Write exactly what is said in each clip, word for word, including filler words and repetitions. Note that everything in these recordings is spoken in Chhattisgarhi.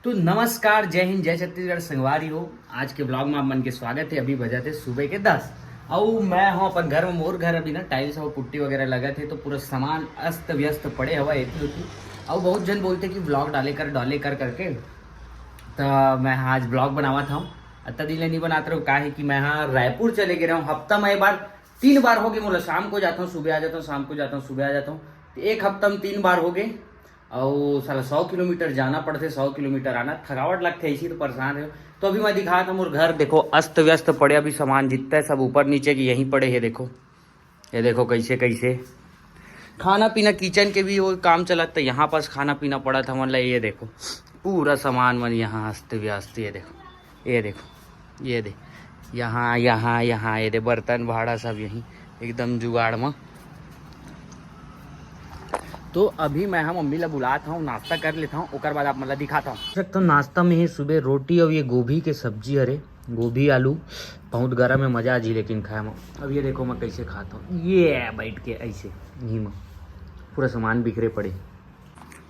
तो नमस्कार, जय हिंद, जय छत्तीसगढ़ संगवारी हो। आज के ब्लॉग में आप मन के स्वागत है। अभी बजत है सुबह के दस, अउ मैं हूँ अपन घर में। मोर घर अभी ना टाइल्स और पुट्टी वगैरह लगत है, तो पूरा सामान अस्त व्यस्त पड़े हवा एती ओती। अउ बहुत जन बोलते कि ब्लॉग डाले कर, डाले कर करके, तो मैं आज ब्लॉग बनावत हूँ। अत्ता दिन ले नहीं बनात रहूँ, का है कि मैं हाँ रायपुर चले गए रहूँ हफ्ता में एक बार, तीन बार हो गए मोला। शाम को जाता हूँ, सुबह आ जाता हूँ, शाम को जाता हूँ, सुबह आ जाता हूँ। तो एक हफ्ता में तीन बार हो गए। अउ साला सौ किलोमीटर जाना पड़थे, सौ किलोमीटर आना, थकावट लगथे, ऐसी तो परेशान रहे। तो अभी मैं दिखात हूँ मोर घर, देखो अस्त व्यस्त पड़े, अभी सामान जितना है सब ऊपर नीचे की यहीं पड़े है। देखो, ये देखो कैसे कैसे खाना पीना, किचन के भी वो काम चलत, तो यहाँ पास खाना पीना पड़त हमन ला। ये देखो पूरा सामान मन यहाँ अस्त व्यस्त। ये देखो, ये देखो, ये दे, यहाँ यहाँ यहाँ ये दे, बर्तन भाड़ा सब यहीं एकदम जुगाड़ में। तो अभी मैं हा मम्मी ला बुलात हूँ, नाश्ता कर लेता हूँ, ओकर बाद आप मन ला दिखाता हूँ। तो नाश्ता में ही सुबह रोटी और ये गोभी के सब्जी, अरे गोभी आलू बहुत गरम है, मजा आ जी लेकिन खाए में। अब ये देखो मैं कैसे खाता हूँ, ये बैठ के ऐसे यहीं में पूरा सामान बिखरे पड़े।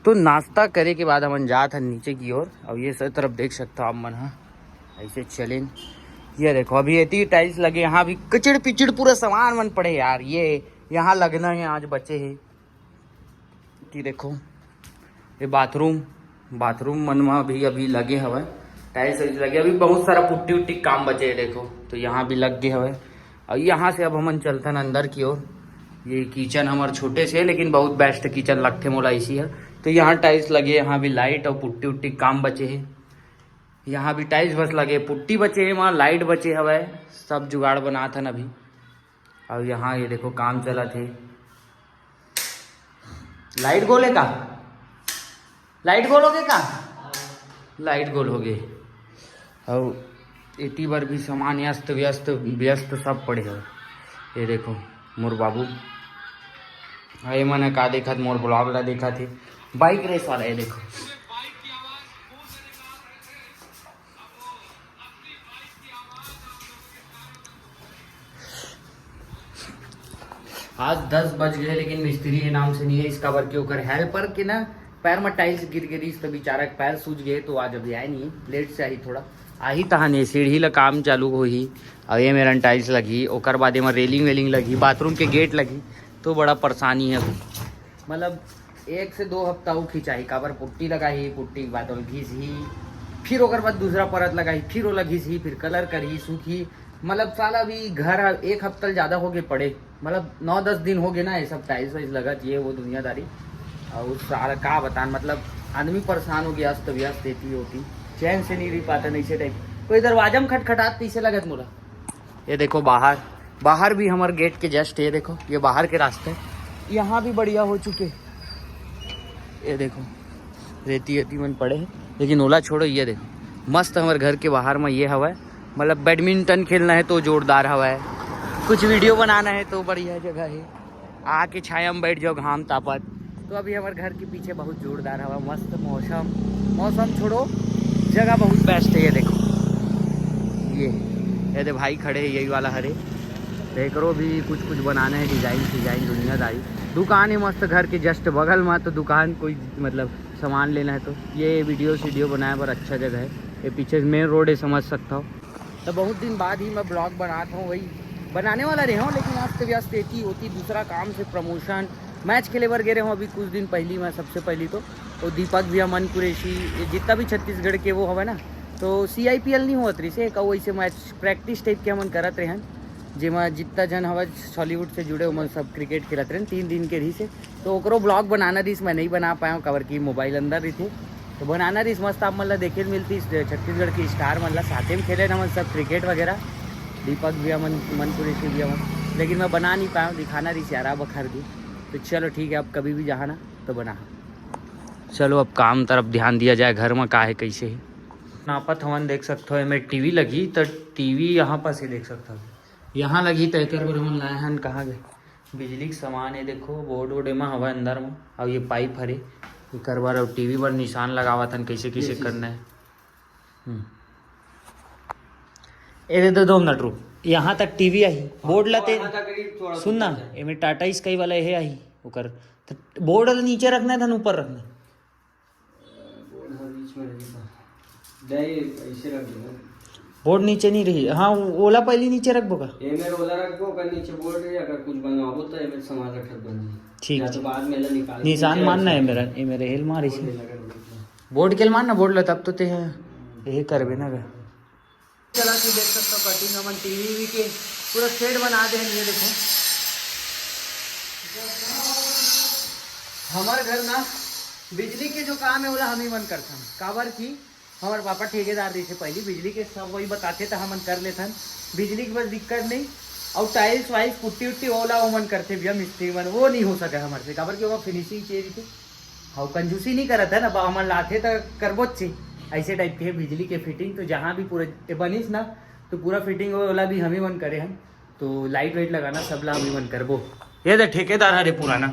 तो नाश्ता करे के बाद हमन जात हन नीचे की ओर। अब ये सब तरफ देख सकता हो आप मन हा, ऐसे चलेन। ये देखो अभी एती टाइल्स लगे, यहाँ भी कचड़ पिचड़ पूरा सामान मन पड़े यार। ये यहाँ लगना है, आज बचे है कि देखो ये बाथरूम, बाथरूम मन में भी अभी लगे हवय, टाइल्स वाइल्स लगे, अभी बहुत सारा पुट्टी उट्टी काम बचे है। देखो तो यहाँ भी लग गए हवय। और यहाँ से अब हमन चलथन अंदर की ओर। ये किचन हमार छोटे से है, लेकिन बहुत बेस्ट किचन लगथे मोला इसी है। तो यहाँ टाइल्स लगे, यहाँ भी लाइट और पुट्टी उट्टी काम बचे है। यहाँ भी टाइल्स बस लगे, पुट्टी बचे है, वहाँ लाइट बचे हवय, सब जुगाड़ बनात हन अभी। और यहाँ ये देखो काम चलत है। लाइट गोल है का? लाइट गोल हो गए का? लाइट गोल हो गए। और एती बर भी सामान अस्त व्यस्त व्यस्त सब पड़े हो। ये देखो मोर बाबू, हाँ, ये मन का देखत, मोर ब्लॉग ला देखत है, बाइक रेस वाला। ये देखो आज दस बज गए, लेकिन मिस्त्री के नाम से नहीं है। इसका बर के ओकर हेल्पर के ना पैर में टाइल्स गिर गे रहिस, तो बेचारा के पैर सूज गए, तो आज अभी आए नहीं, लेट से आही थोड़ा। आही तहान ये सीढ़ी ला काम चालू होही, अब ये मेरन टाइल्स लगही, ओकर बाद एमा रेलिंग वेलिंग लगही, बाथरूम के गेट लगही, तो बड़ा परेशानी है अभी। मतलब एक से दो हफ्ता वो खिंचाही, काबर पुट्टी लगाही, पुट्टी के बाद ओला घिसही, फिर ओकर बाद दूसरा परत लगाही, फिर ओला घिसही, फिर कलर करही, सूखही। मतलब साला अभी घर ह एक हफ्ता ले ज्यादा हो गए पड़े, मतलब नौ दस दिन हो गए ना, ये सब टाइल्स वाइल्स लगत, ये वो दुनियादारी। और साला का बतान, मतलब आदमी परेशान हो गया, अस्त व्यस्त एती ओती, चैन से नहीं रह पाता, ऐसे टाइप। कोई दरवाजा में खटखटात तैसे लगत मोला। ये देखो बाहर, बाहर भी हमारे गेट के जस्ट, ये देखो ये बाहर के रास्ते, यहाँ भी बढ़िया हो चुके। ये देखो रेती वेती मन पड़े हैं, लेकिन ओला छोड़ो। ये देखो मस्त हमारे घर के बाहर में ये हवा है, मतलब बैडमिंटन खेलना है तो जोरदार हवा है, कुछ वीडियो बनाना है तो बढ़िया जगह है, आके छाया में बैठ जाओ घाम तापत। तो अभी हमारे घर के पीछे बहुत जोरदार हवा, मस्त मौसम, मौसम छोड़ो, जगह बहुत बेस्ट है। ये देखो ये, ये दे भाई खड़े हैं, यही वाला हरे। एकरो भी कुछ कुछ बनाना है, डिजाइन डिजाइन दुनियादारी। दुकान है मस्त घर के जस्ट बगल में, तो दुकान कोई मतलब सामान लेना है तो ये वीडियो सीडियो बनाए बर अच्छा जगह है। ये पीछे मेन रोड है, समझ सकता हो। तो बहुत दिन बाद ही मैं ब्लॉग बनात हूँ, वही बनाने वाला रहे हूँ, लेकिन अस्त व्यस्त एती ओती दूसरा काम से, प्रमोशन, मैच खेले बर गए रहे हूँ अभी कुछ दिन पहली मैं। सबसे पहली तो वो दीपक भैया, मन कुरैशी, ये जितना भी छत्तीसगढ़ के वो हवे ना, तो सी आई पी एल नहीं होत रहिस, एक वैसे मैच प्रैक्टिस टाइप के हमन करत रहे हन, जेमा जितना जन हवा सॉलीवुड से जुड़े, ओमन सब क्रिकेट खेलत रहे, तीन दिन के रहिस हे। तो ओकरो ब्लॉग बनाना रहिस, मैं नहीं बना पाया हूँ, काबर कि मोबाइल अंदर रहिथे। तो बनाना रहिस, मस्त आप मन ला देखे मिलती छत्तीसगढ़ की स्टार मन ला, साथे में खेले हमन सब क्रिकेट वगैरह, दीपक भैया मन, मन कुरैशी भैया मन, लेकिन मैं बना नहीं पाया हूँ, दिखाना रहिस यार, अब खर दी। तो चलो ठीक है, अब कभी भी जहाँ ना तो बना। चलो अब काम तरफ ध्यान दिया जाए, घर में का है कैसे है। नापत हवन देख सकते हो, एमे टीवी लगी तो टीवी यहाँ पास ही देख सकते हो, यहाँ लगी तो एकर बर हमन लाए हन, कहाँ गए बिजली के सामान है। देखो बोर्ड वोर्ड एमा हवा अंदर में, और ये पाइप हरे, एकर बर और टीवी बर निशान लगावत हन कैसे कैसे करना है। हम्म। ए दे दो, दो मिनट रुक, यहाँ तक टीवी आई, बोर्ड ला ते सुन ना, एमे टाटा स्काई वाला ये आई, ओकर बोर्ड ला नीचे रखना है, धन ऊपर रखना है। नहीं, ऐसे रख दो। बोर्ड नीचे नहीं रही। हाँ, ओला पहली नीचे रखबो का? एमे रोलर रखबो, ओकर नीचे बोर्ड रही, अगर कुछ बनवाबो तो एमे सामान रखत बन जाई। ठीक, या तो ठीक। बाद में एला निकाल के निशान नीचे मारना रख है सकते। मेरा, ये मेरे हेल मार इसे। बोर्ड लगा रखना। बोर्ड के मारना, बोर्ड ला तब तो ते यही करबे ना गा। चला के देख सकता हूँ कटिंग हमन टीवी वी के पूरा सेट बना दे हैं। ये देखो, हमारे घर ना बिजली के जो काम है ओला हम ही मन करथन, काबर की हमर पापा ठेकेदार रहिसे पहली, बिजली के सब वही बताथे त हमन कर लेथन। बिजली के बस दिक्कत नहीं। और टाइल्स वाइल्स पुट्टी उट्टी ओला ओमन करथे भैया, मिस्त्री मन, वो नहीं हो सके हमर से, काबर कि ओमा फिनिशिंग चाहिए रहिथे। और कंजूसी नहीं करत है ना, अब हमन लाथे त करबोच ची। ऐसे टाइप के बिजली के फिटिंग तो जहाँ भी पूरा ए बनिस ना, तो पूरा फिटिंग ओला भी हम ही मन करे हन। तो लाइट वाइट लगाना सबला हम ही मन करबो। ये दे ठेकेदार हरे पुराना,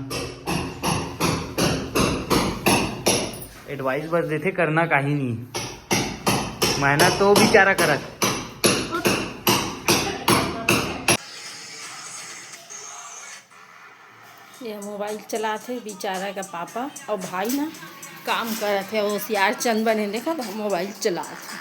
एडवाइस बस देथे, करना काही नहीं। मेहनत तो बेचारा करत। ये मोबाइल चलाथे बेचारा का पापा, और भाई ना काम करत हे, होशियार चंद बने, देखा था मोबाइल चलाथे।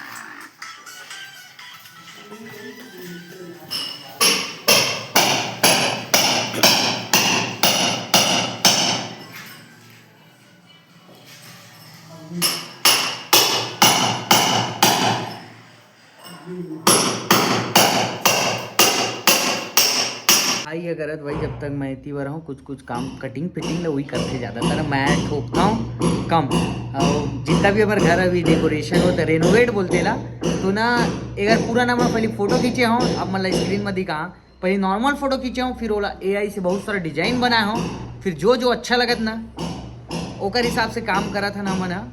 भाई ये करत भाई, जब तक मैं इतनी बार हूँ, कुछ कुछ काम कटिंग फिटिंग ला वही करथे ज़्यादातर, मैं ठोकता हूँ कम। और जितना भी हमारे घर अभी डेकोरेशन होता है, रेनोवेट बोलते ला, तो ना एक बार पूरा ना मैं पहले फोटो खींचे हूँ, अब मतलब स्क्रीन में दिखा, पहले नॉर्मल फोटो खींचे हूँ, फिर ओला एआई से बहुत सारा डिजाइन बनाए हूँ, फिर जो जो अच्छा लगत ना ओकर हिसाब से काम करत है ना मन ह।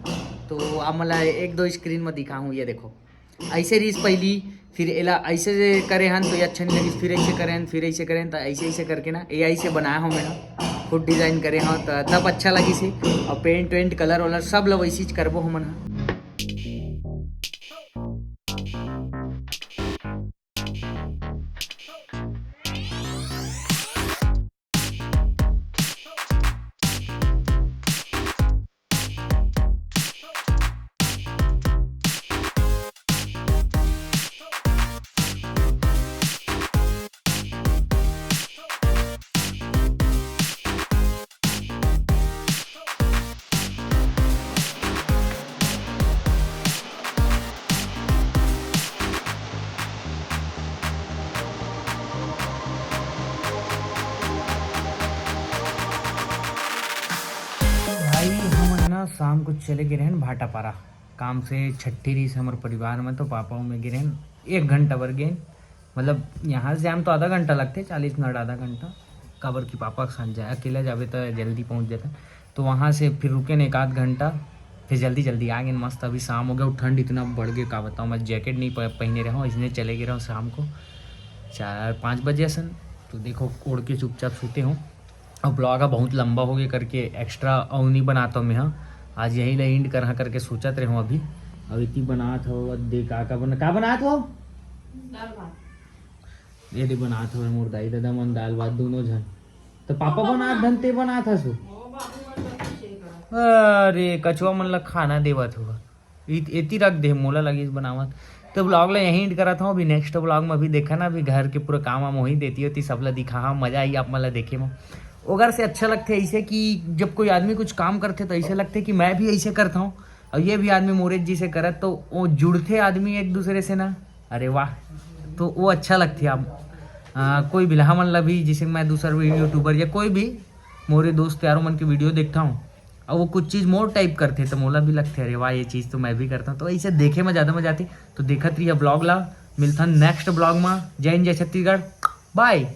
तो अब मतलब एक दो स्क्रीन में दिखा हूँ, ये देखो। ऐसे रहिस पहली, फिर एला ऐसे करे हन तो ये अच्छा नहीं लगिस, फिर ऐसे करे हन, फिर ऐसे करे हन, तो ऐसे ऐसे करके ना एआई से बनाया हूँ मैं, खुद डिजाइन करे हूँ तो तब अच्छा लगिस हे। और पेंट वेंट कलर वलर सब ला वैसे ही करबो हमन ह। भाई, हमन ना शाम को चले गए रहन भाटापारा, काम से छट्ठी रहिस हमर परिवार में, तो पापा में गे रहन, एक घंटा भर गए। मतलब, यहाँ से जाम तो आधा घंटा लगथे, चालीस मिनट, आधा घंटा, काबर कि पापा के साथ जाए, अकेला जाबे तो जल्दी पहुँच जाता। तो वहाँ से फिर रुके न एक आध घंटा, फिर जल्दी जल्दी आ गए मस्त। अभी शाम हो गया, ठंड इतना बढ़ गया, का बताऊँ, मैं जैकेट नहीं प-, पहने रहा हूँ, इसने चले गए रहा हूँ शाम को चार पाँच बजे असन। तो देखो, ओढ़ के चुपचाप सोते हो। अब ब्लॉग ह बहुत लंबा हो गया करके एक्स्ट्रा अउ नहीं बनाता हूँ मैं, हाँ, आज यही ला एंड करहा करके सोचत रहे हूँ। अभी अब इतनी बनात हो, अब देख का का बना, का बनात हो? दाल भात। ये दे बनात हवे मोर दाई ददा मन दाल भात दोनों झन। तो पापा बनात धन ते बनात हसु। अरे कछुआ मन ला खाना देवत हुआ। इत-, एती रख दे, मोला लगिस बनावत। तो ब्लॉग ला यहीं एंड करत हूँ। अभी नेक्स्ट ब्लॉग में अभी देखा ना, अभी घर के पूरा काम वाम वही देती होती, सब ला दिखा, हाँ, मजा आई आप मन ला देखे में। ओकर से अच्छा लगथे ऐसे कि जब कोई आदमी कुछ काम करथे तो ऐसे लगथे कि मैं भी ऐसे करता हूँ। और ये भी आदमी मोरे जी से करत तो वो जुड़थे आदमी एक दूसरे से ना। अरे वाह, तो वो अच्छा लगथे। आप, आ, कोई भी हमन ला भी, जैसे मैं दूसर भी यूट्यूबर या कोई भी मोरे दोस्त यारों मन के वीडियो देखता हूँ, और वो कुछ चीज़ मोर टाइप करथे, तो मोला भी लगथे, "अरे वाह, ये चीज़ तो मैं भी करता हूँ।" तो ऐसे देखे में ज़्यादा मजा आथे। तो देखत रहिए ब्लॉग ला, मिलथन नेक्स्ट ब्लॉग में। जय हिंद, जय छत्तीसगढ़, बाय।